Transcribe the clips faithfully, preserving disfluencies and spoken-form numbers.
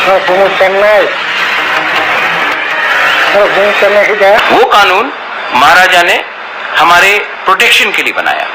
Norok bumung pernai. Norok bumung pernai hwnkhe. वो कानून महाराजा ने हमारे प्रोटेक्शन के लिए बनाया।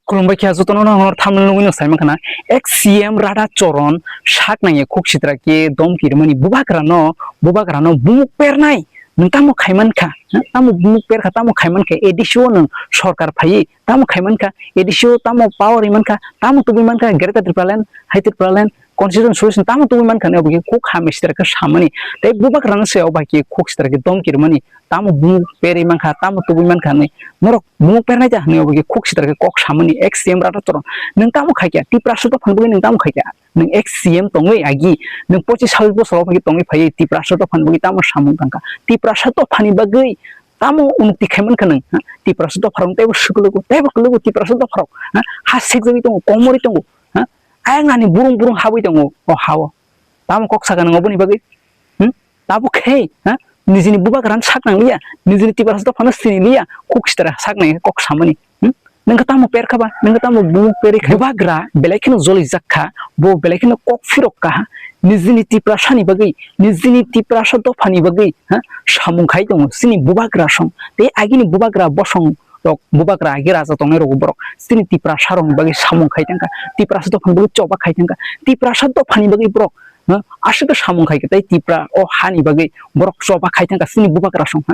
Khulumbai kha jotono, no hwnor thamno nugwi no sai mankha na, ex C M Radha Charan sak nangya khuk sitra khe domki rwmani bubagra no, bubagra no bumuk pernai, nwng tamo khai mankha, ha? Tamo bumuk perkha, tamo khai mankha, A D C o nwng sorkar phaiwi tamo khai mankha, A D C o tamo power ri mankha, tamo tubui mankha, Greater Tipraland, Hai Tipraland, Constitution Solution tamo tubui mankha, ne obo khe khuk hamya sitra khe samani, tei bubagra no se obo hai khe khuk sitra khe domki rwmani, tamo bumuk perwi mankha, tamo tubui mankha hinwi, norok bumuk pernai ta hinwi obo khe khuk sitra khe kok samani, ex C M Radha Charan. Nwng tamo khai kha, Tiprasa dophani bagwi nwng tamo khai kha? Nwng ex C M tongwi agi, nwng pochis sabis bosor o phai tongwi phaiwi Tiprasa dophani bagwi tamo samung tangkha? Tiprasa dophani bagwi tamo unnoti khai mankha nwng, ha? Tiprasa dopharok teibo swkulugo, teibo kulugo Tiprasa dopharok, ha? Ha sekjagwi tongo, komorwi tongo, ha? Ayang nani burung burung habwi tongo o hao. Tamo kok sakha nwng oboni bagwi? Hmm? Tabuk khe, ha? Nijini bubagrano sak nang liya, nijini Tiprasa dophano sini liya, khuk sitra sak nang kok samani. Hmm? Nwng khe tamo per kha ba, nwng khe tamo bumuk perwi kha? Bubagra belai kheno jolijak kha, bo belai kheno kok phirok kha, ha? Nijini Tiprasani bagwi, nijini Tiprasa dophani bagwi, ha? Samung khai tongo, chini bubagra song, tei agini bubagra bosong rok, bubagra agi raja tongnai rok borok chini Tiprasa rokni bagwi samung khai tangkha, Tiprasa dophani bagwi choba khai tangkha, Tiprasa dophani bagwi borok, ha, aswk khe samung khai kha tei Tipra o hani bagwi borok choba khai tangkha chini bubagra song, ha.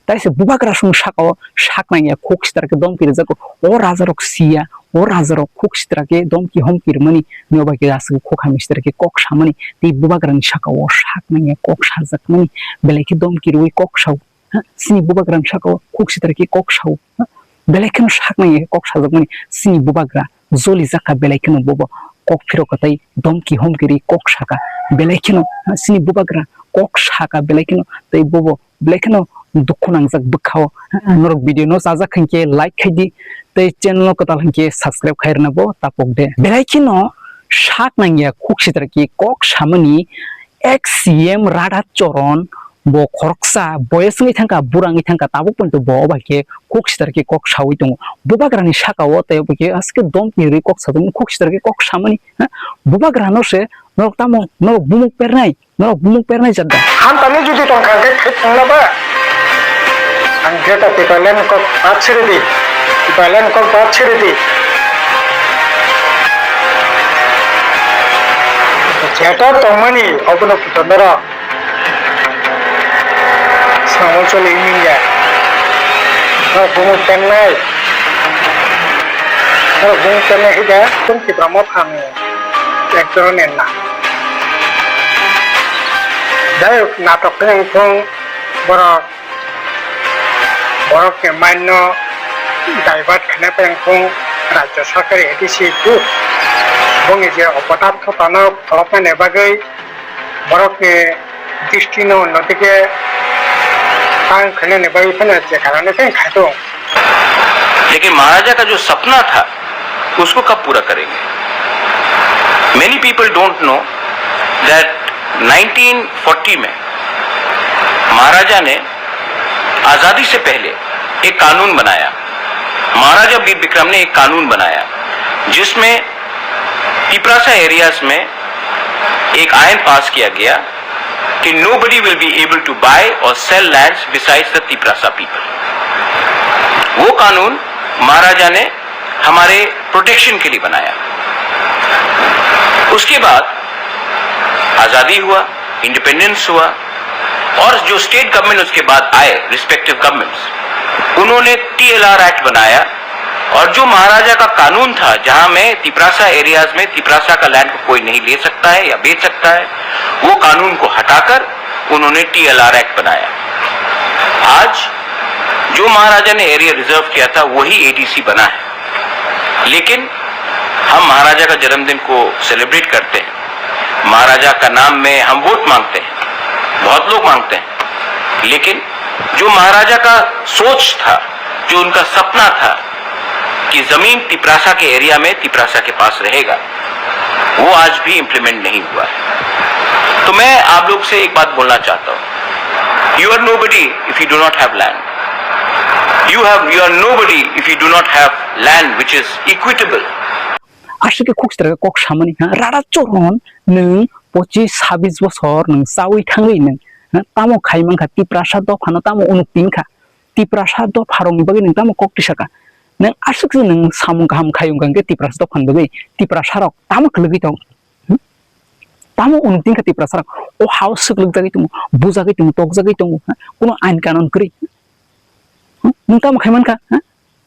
Tai se bubagra song saka o sak nangya khuk sitra khe domki rwjago, o raja rok siya, o raja rok khuk sitra khe domki homki rwmani, noba khe aswk khuk hamya sitra khe kok samani, tei bubagra ni saka o sak nangya kok sajakmani, belai khe domki rwui kok sao. Ha, chini bubagrani saka o khuk sitra khe kok sao. Ha, belai kheno sak nangya khe kok sajakmani chini bubagra jolijak kha, belai kheno bobo kok phirok kha tei domki homki rwi kok saka, belai kheno, ha, chini bubagra kok saka belai kheno tei bobo belai kheno dukhu nangjak bwkha o. Ha, norok video no chajak hinkhe like khai di tei channel no kwtal hinkhe subscribe khai rwna bo tapok de. Belai kheno sak nangya khuk sitra khe kok samani ex C M Radha Charan, bo khoroksa boyes wngwi thangkha, bura wngwi thangkha, tabuk ponto bo obo hai khe khuk sitra khe kok saui tongo. Bubagrani saka o tei obo khe aswk khe domki rwi kok sajakmani, khuk sitra khe kok samani, ha? Bubagrano se norok tamo, norok bumuk pernai, norok bumuk pernai jat da? Hamtani jodi tongkha khe khe thangna ba? Ang jeta Tipraland kok bat siri di, Tipraland kok bat siri di. Jeta tongmani obono puto norok. Samol choli mingya. Norok bumung tengnai. Norok bumung tengnai hida tum Tipra Motha ni ek dhoroner na. Jai hok, natok khe wngthung borok, borok ni mind no divert khaina phaiyang thung Rajya Sarkar A D C group. Bongni je opodartho tano kholopnani bagwi borokni dristi no onno dike tang khainani bagwi phano je karone khe khaito. लेकिन महाराजा का जो सपना था, उसको कब पूरा करेंगे? Many people don't know that nineteen forty में महाराजा ने आजादी से पहले एक कानून बनाया। महाराजा वीर विक्रम ने एक कानून बनाया, जिसमें तिपरासा एरियाज में एक आयन पास किया गया कि nobody will be able to buy or sell lands besides the Tiprasa people। वो कानून महाराजा ने हमारे प्रोटेक्शन के लिए बनाया। उसके बाद आजादी हुआ, इंडिपेंडेंस हुआ, और जो स्टेट गवर्नमेंट उसके बाद आए, रिस्पेक्टिव गवर्नमेंट्स, उन्होंने टीएलआर एक्ट बनाया। और जो महाराजा का कानून था, जहां में तिपरासा एरियाज में तिपरासा का लैंड को कोई नहीं ले सकता है या बेच सकता है, वो कानून को हटाकर उन्होंने टीएलआर एक्ट बनाया। आज जो महाराजा ने एरिया रिजर्व किया था, वही एडीसी बना है। लेकिन हम महाराजा का जन्मदिन को सेलिब्रेट करते हैं, महाराजा का नाम में हम वोट मांगते हैं, बहुत लोग मांगते हैं, लेकिन जो महाराजा का सोच था, जो उनका सपना था कि जमीन तिपरासा के एरिया में तिपरासा के पास रहेगा, वो आज भी इम्प्लीमेंट नहीं हुआ है। तो मैं आप लोग से एक बात बोलना चाहता हूँ, you are nobody if you do not have land। You have, you are nobody if you do not have land which is equitable। Aswk khe khuk sitra khe kok samani, ha? Rada choron nwng pochis sabis bosor nwng chaui thangwi nwng, ha, tamo khai mankha, Tiprasa dophano tamo unukti wngkha, Tiprasa dopharokni bagwi nwng tamo kok tisaka, nwng aswk se nwng samung kaham khai wngkha hwnkhe Tiprasa dophani bagwi, Tiprasarok tamo kwlwgwi tong? Hmm? Tamo unukti wngkha Tiprasarok? O hao swklwkjagwi tongo, bujagwi tongo, tokjagwi tongo, ha? Kuno ain kanon kwrwi. Hmm? Nwng tamo khai mankha, ha?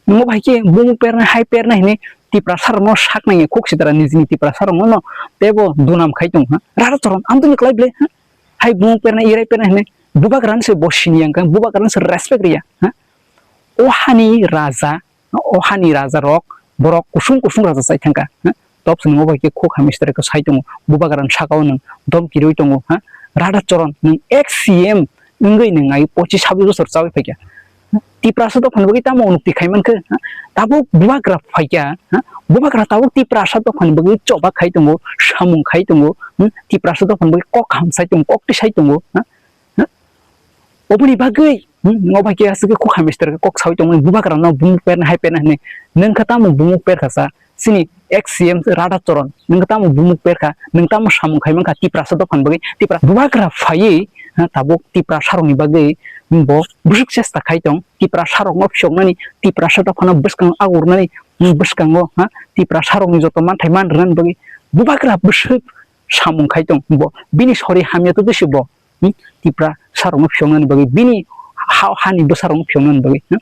Nwng obo hai khe bumuk pernai, hai pernai hinwi Tiprasarokno sak nangya, khuk sitara nijini Tiprasarokno no teibo dunam khai tong, ha? Rara choron amtwini klai ble, ha? Hai bumuk pernai, irai pernai hinwi bubagrano se bo siniya wngkha, bubagrano se respect riya, ha? O hani raja, o hani raja rok, borok kusung kusung raja chai thangkha, ha? Tobs nwng obo hai khe khuk hamya sitara khe sai tongo, bubagrano saka o nwng domki rwi tongo, ha? Rada Choron, nwng ex C M wngwi nwng ai pochis sabis bosor chaui phaikha. Tiprasa dophani bagwi tamo unukti khai mankhe, ha? Tabuk bubagra phaikha, ha? Bubagra tabuk Tiprasa dophani bagwi choba khai tongo, samung khai tongo, hmm? Tiprasa dophani bagwi kok hamsai tongo, kok tisai tongo, ha? Ha? Oboni bagwi, hmm, obo hai khe aswk khe kok hamya sitara khe kok saui tongmani, bubagrano bumuk pernai hai pernai hinwi. Nwng kha tamo bumuk perkha sa, chini ex C M Rada Choron, nwng kha tamo bumuk perkha, nwng tamo samung khai mankha Tiprasa dophani bagwi, Tipra bubagra phaiwi, ha, tabuk Tiprasarokni bagwi, hmm, bo bwswk chesta khai tong, Tiprasarokno phiyoknani, Tiprasa dophano bwskango agurnani, hmm, bwskango, ha, Tiprasarokni joto manthai man rwnani bagwi, bubagra bwswk samung khai tong bo, bini sori hamya tongwi se bo. Hmm? Tiprasarokno phiyoknani bagwi, bini ha, hani bwsarokno phiyoknani bagwi, hmm?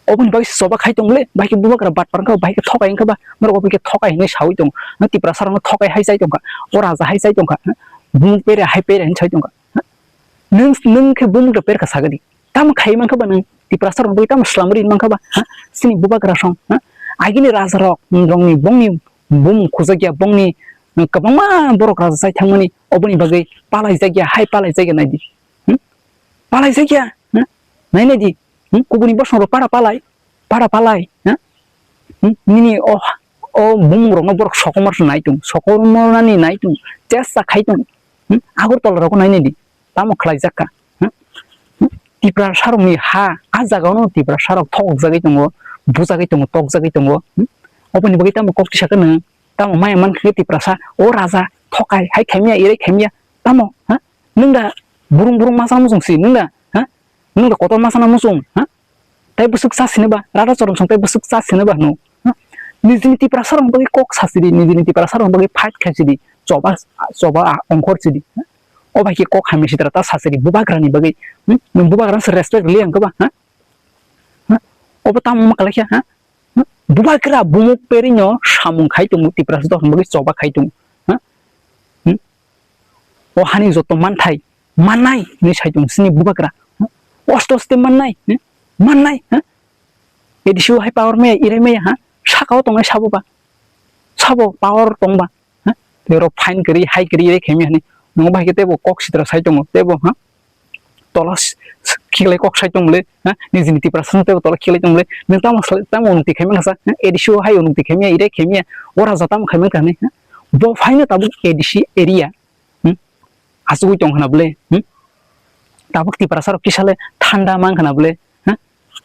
Oboni bagwi se choba khai tong le, bahai khe bubagra batpar wngkha, bahai khe thokai wngkha ba, norok obo khe thokai hinwi saui tongo, hmm? Tiprasarokno thokai hai chai tongkha, o raja hai chai tongkha, hmm? Bumuk pere hai pere hinwi sai tongkha, hmm? Nwng, nwng khe bumukta perkha sagadi, tamo khai mankha ba nwng, Tiprasarokno bagwi tamo swlamwi rwi mankha ba, ha? Chini bubagra song, ha? Agini rajarok, hmm, rokni bongni bumung khujakya, bongni, hmm, kwbangma borok raja chai thangmani, oboni bagwi palaijakya, hai palaijakya naidi. Hmm? Palaijakya, hmm? Nai naidi. Hmm? Kubuni bosongrok para palai, para palai, ha? Hmm? Nini o, o bumungrokno borok sokomor se nai tong, sokomornani nai tong, chesta khai tong. Hmm? Agartala rokno nai naidi. Tamo khlaijak kha, hmm? Hmm? Tiprasarokni ha, a jagao no Tiprasarok thokjagwi tongo, bujagwi tongo, tokjagwi tongo, hmm? Oboni bagwi tamo kok tisa khe nwng, tamo maya mankha khe Tiprasa, o raja, thokai, hai khaimya, irai khaimya, tamo, ha? Nwng da burung burung masa muchung si, nwng da, ha? Nwng da kotor masa na muchung, ha? Tai bwswk cha sini ba, Rada Choron song tai bwswk cha sini ba hwno. Hmm? Nijini Tiprasarokni bagwi kok sasidi, nijini Tiprasarokni bagwi fight khaisidi, choba, choba ongkhor sidi. Hmm? O bai khe kok hamya sitra ta sasidi, bubagrani bagwi. Hmm? Nwng bubagrano se respect rwliya wngkha ba, ha? Hmm? Obo tamo wngma kwlai khe, ha? Hmm? Bubagra bumuk perino samung khai tongo, Tiprasa dophani bagwi choba khai tongo. Hmm? Hmm? O hani joto manthai, mannai hinwi sai tongo chini bubagra. Osto oste mannai, hmm? Mannai, ha? A D C o hai power maya, irai maya, ha? Saka o tongnai sabo ba? Sabo power tong ba? Ha? Tei oro fine kwrwi, hai kwrwi, irai khaimya hinwi. Nwng bai khe teibo kok sitra sai tongo, teibo, ha? Tola s-, s-, khiklai kok sai tong le, ha? Nijini Tiprasa no teibo tola khiklai tong le. Nwng tamo sal-, tamo unukti khaimya kha sa, ha? A D C o hai unukti khaimya, irai khaimya, o raja tamo khaimya kha hinwi, ha? Bo phaino tabuk A D C area, hmm? Achugwi tong khna bwle, hmm? Tabuk Tiprasa rok kisa le thanda man khna bwle, hmm?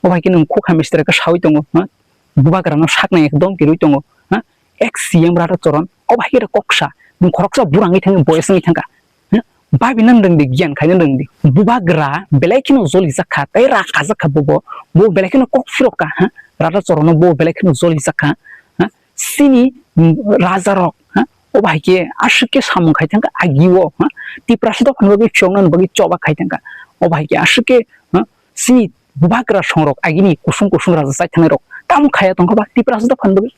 O bai khe nwng khuk hamya sitra khe saui tongo, hmm? Bubagra no sak nai ekdom kirui tongo, hmm? Ex C M Rada Choron, o bai khe kok sa, nwng khoroksa burang wngwi thangwi boyes wngwi thangkha, hmm? Babi nang rwngdi, giyan khaina rwngdi. Bubagra belai kheno joli jak kha, tei rak kajak kha bobo, bo belai kheno kok phirok kha, hmm? Rada Choron no bo belai kheno joli jak kha, hmm? Chini, mm, raja rok, ha, obo hai khe aswk khe samung khai thangkha agi o, ha, Tiprasa dophani bagwi phiyoknani bagwi choba khai thangkha. Obo hai khe aswk khe, ha, chini bubagra song rok agini kusung kusung raja chai thangnai rok tamo khaya tongkha ba Tiprasa dophani bagwi,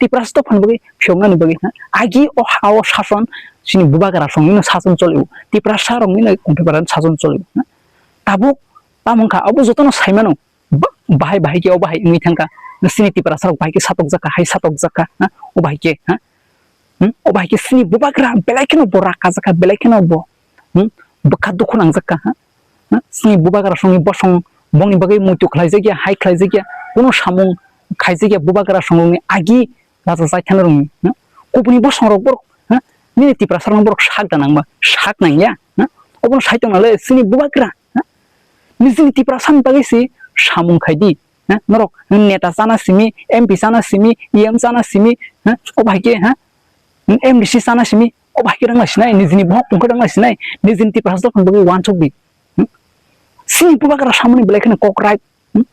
Tiprasa dophani bagwi phiyoknani bagwi, ha, agi o ha o sason chini bubagra song nino sason choli o, Tiprasa rok nino Tiprasa sason choli o, ha. Tabuk tamo wngkha abo jotono sai mano. Ba-, bahai bahai khe o bahai wngwi thangkha, chini Tiprasa rok bahai khe satokjak kha, hai satokjak kha, ha? O bahai khe, ha? Hmm? O bahai khe chini bubagra belai kheno bo rak kajak kha, belai kheno bo, hmm? Bwkha dukhu nangjak kha, ha? Ha? Chini bubagra songni bosong bongni bagwi muitu khlaijak ya, hai khlaijak ya, kuno samung khaijak ya bubagra songrokni agi raja chai thani rokni, ha? Kubuni bosong rok borok, ha? Nini Tiprasa rokno borok sak da nang ba, sak nang ya, ha? Obono sai tong nale chini bubagra, ha? Nijini Tiprasa ni bagwi se samung khai di. Ha? Norok neta chana simi, M P chana simi, E M chana simi, ha? O bai khe, ha? M D C chana simi, O bahai khe rwngna sinai, nijini bohok tongkhe rwngna sinai, nijini Tiprasa dophani bagwi uansuk di. Hmm? Chini bubagra samani belai kheno kok right. Hmm?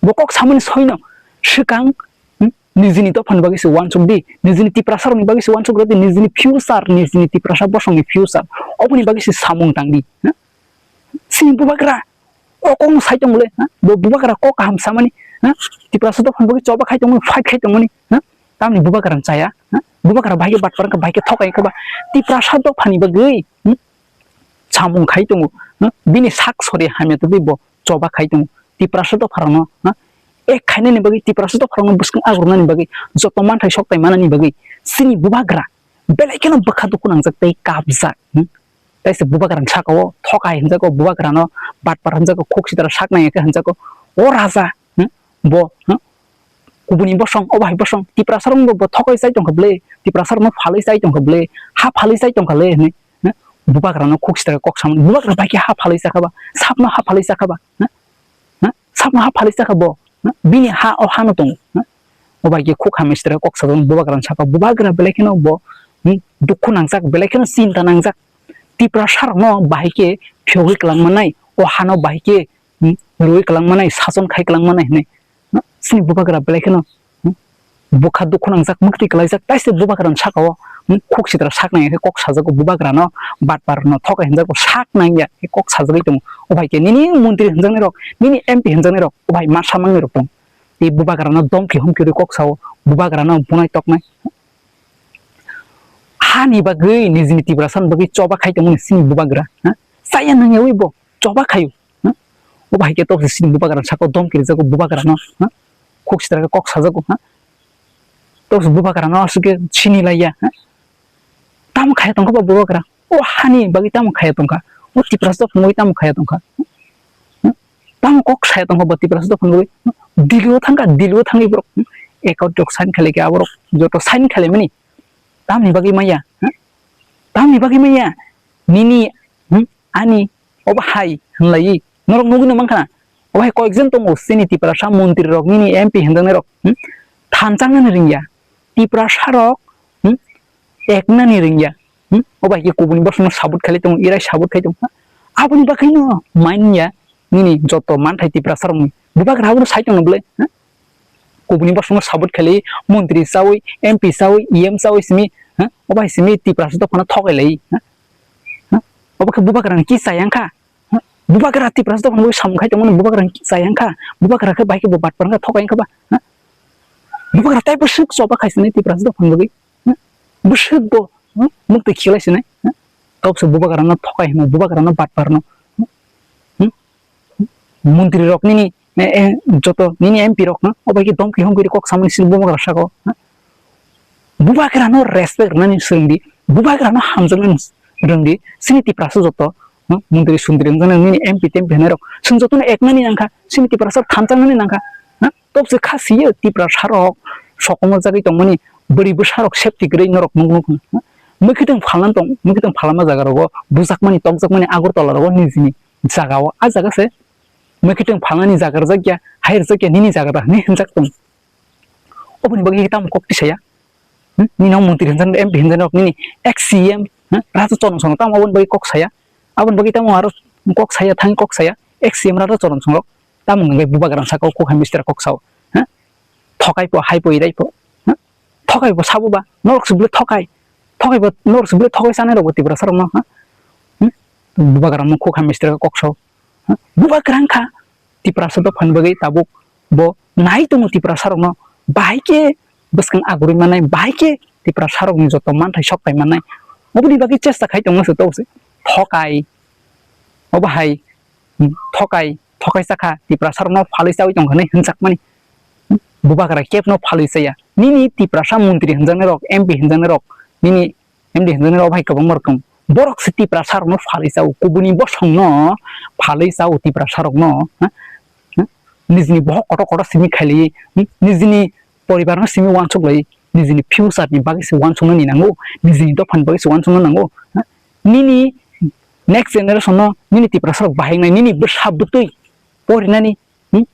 Bo kok samani soino swkang, hmm? Nijini dophani bagwi se uansuk di, nijini Tiprasa rokni bagwi se uansuk rw di, nijini future, nijini Tiprasa bosongni future. Oboni bagwi se samung tang di. Hmm? Chini bubagra o kokno sai tong le, ha? Bo bubagra kok kaham samani, ha? Tiprasa dophani bagwi choba khai tongmani, fight khai tongmani, ha? Tamni bubagra chaya, ha? Bubagra bahai khe batpar wngkha, bahai khe thokai wngkha ba, Tiprasa dophani bagwi, hmm? Samung khai tongo, ha? Bini sak sori hamya tubui bo choba khai tongo. Tiprasa dopharokno, ha? Ek khainani bagwi, Tiprasa dopharokno bwskang agrunani bagwi, joto manthai soktai manani bagwi, chini bubagra belai kheno bwkha dukhu nangjak tei kapjak, hmm? Tei se bubagrani saka o thokai hinjago, bubagrano batpar hinjago, khuk sitra sak nai khe hinjago. O raja, hmm? Bo, hmm? Kubuni bosong, o bahai bosong, Tiprasa rokno bo thokai chai tongkha bwle, Tiprasa rokno phalwi chai tongkha bwle, ha phalwi chai tongkha le hinwi, hmm? Bubagrano khuk sitra kok samani, bubagra bai khe ha phalwi chakha ba, sapno ha phalwi chakha ba, hmm? Hmm? Sapno ha phalwi chakha bo, hmm? Bini ha o hano tongo, hmm? O bai khe khuk hamya sitra kok sajak bubagrani saka, bubagra belai kheno bo, hmm? Dukhu nangjak, belai kheno chinta nangjak. Tiprasa rokno bahai khe phiyogwi kwlang manai, o hano bahai khe, hmm, rwi kwlang manai, sason khai kwlang manai hinwi, hmm, chini bubagra belai kheno, hmm, bwkha dukhu nangjak, mwktwi kwlaijak, taise bubagrani saka o, hmm, khuk sitra sak nangya khe kok sajago, bubagrano batpar no thokai hinjago, sak nangya khe kok sajagwi tongo. O bai khe nini montri hinjaknai rok, nini M P hinjaknai rok, o bai ma samangni rok tong. Tei bubagrano domki humki rwi kok sao, bubagrano bunai toknai. Hani bagwi, nijini Tiprasa ni bagwi choba khai tongmani chini bubagra, ha? Chaya nangyawi bo choba khaio, ha? O bahai khe tokse chini bubagra saka o domki rijago bubagrano, ha? Khuk sitra khe kok sajago, ha? Tokse bubagrano aswk khe sini laiya, ha? Tamo khaya tongkha bo bubagra? O hani bagwi tamo khaya tongkha? O Tiprasa dophani bagwi tamo khaya tongkha? Hmm? Tamo kok saya tongkha bo Tiprasa dophani bagwi? Delhi o thangkha, Delhi o thangwi borok, hmm, account rok sign khailai khe aborok joto sign khailaimani. Tamni bagwi maya? Hmm? Tamni bagwi maya? Nini, hmm, ani, obo hai hinlaiwi norok nugwi no mankha na? Obo hai koyekjon tongo chini Tiprasa montri rok, nini M P hinjaknai rok, hmm? Thanchang nani ringya. Tiprasa rok, hmm? Eknani ringya. Hmm? O bai khe kubuni bosongno sabut khailai tongo, irai sabut khai tongo. Aboni bagwino manya nini joto manthai Tiprasa rokni. Bubagra abono sai tongno bwle, hmm? Kubuni bosongno sabut khailai, montri chawi, M P chawi, E M chawi simi, hmm? O bai simi Tiprasa dophano thokai lai, hmm? Hmm? Obo khe bubagrani kisa yang kha. Hmm? Bubagra Tiprasa dophano samung khai tongmani bubagrani kisa yang kha. Bubagra khe bai khe bo batpar wngkha, thokai wngkha ba, hmm? Bubagra tei bwswk choba khai sini Tiprasa dophano bagwi. Hmm? Bwswk bo, hmm? Muktwi khiklai sinai, hmm? Tobse bubagrano thokai hino, bubagrano batparno, hmm? Hmm? Montri rok nini, eh, eh, joto nini M P rokno obo hai khe domki homki rwi kok samani sini bubagra saka o, hmm? Bubagrano respect rwnani swrwngdi, bubagrano hamjaknani rwngdi, sini Tiprasa joto, hmm? Montri sontri wngjaknai nini M P tempi hwnwi rok, chwng jotono eknani nangkha, sini Tiprasa thanchaknani nangkha, hmm? Tobse kha siyo Tiprasa rok sokongo jagwi tongmani bwrwi bwsa rok safety kwrwi norok nuk nuk hwnkhe. Mwkhwtwng phalna tong, mwkhwtwng phalma jaga rogo bujakmani tokjakmani Agartala rogo nijini jaga o, a jaga se mwkhwtwng phalnani jaga rwjak ya, hai rwjak ya nini jaga da hinwi hwnjak tong. Oboni bagwi tamo kok tisaya? Hmm? Nini o montri hwnjak, M P hwnjak rok nini ex C M, hmm? Raja Choron Songno tamo oboni bagwi kok saya? Aboni bagwi tamo aro kok saya, thang kok saya? Ex C M Raja Choron Songno tamo hwnwi bubagra saka o kok hai mister kok sao? Hmm? Thokai po, hai po, irai po. Hmm? Thokai bo sabo ba, norok se bwle thokai. Thokai bo, norok se bwle thokai sanai rok bo Tiprasa rok no, ha? Hmm? Bubagra no khuk hamya sitra kok sao. Ha? Bubagra wngkha Tiprasa dophani bagwi tabuk bo nai tongo Tiprasa rok no bahai khe bwskang agurwi mannai, bahai khe Tiprasa rok ni joto manthai sok pai mannai. Oboni bagwi chesta khai tongo se to se thokai. Obo hai, hmm, thokai, thokai chakha, Tiprasa rokno phalwi chawi tongkha hinwi hwnjakmani. Hmm? Bubagra kebno phalwi chaya. Nini Tiprasa montri hwnjaknai rok, M P hwnjaknai rok, nini M D hwnjaknai rok bai kwbangma rok tongo. Borok se Tiprasa rokno phalwi chao, kubuni bosongno phalwi chao Tiprasa rokno. Hmm? Hmm? Nijini bohok kotor kotor simi khaili, hmm? Nijini poribar no simi uansuk lai, nijini future ni bagwi se uansuknani nango, nijini dopha ni bagwi se uansukna nango. Nini next generation no nini Tiprasa rok bahai wngnai, nini bwsa bwtwi porinani, hmm?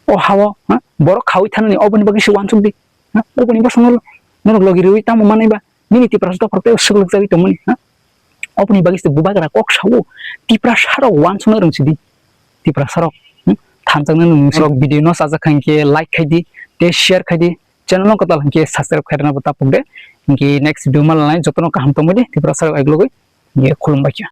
O ha o, ha? Borok khaui thanani oboni bagwi se uansuk di. Ha? Oboni bosong no norok logi rwi tamo manwi ba? Nini Tiprasa dophar tei swklugjagwi tongmani, ha? Oboni bagwi se bubagra kok sao, Tiprasa rok uansukna rwngsidi. Tiprasa rok, hmm? Thanjaknai nwng rok video no chajak kha hinkhe like khaidi, tei share khaidi, channel no kwtal hinkhe subscribe khairokna bo tapokde. Hinkhe next video ma lanai jotono kaham tongmani, Tiprasa rok eglogwi, hinkhe khulumbai kha.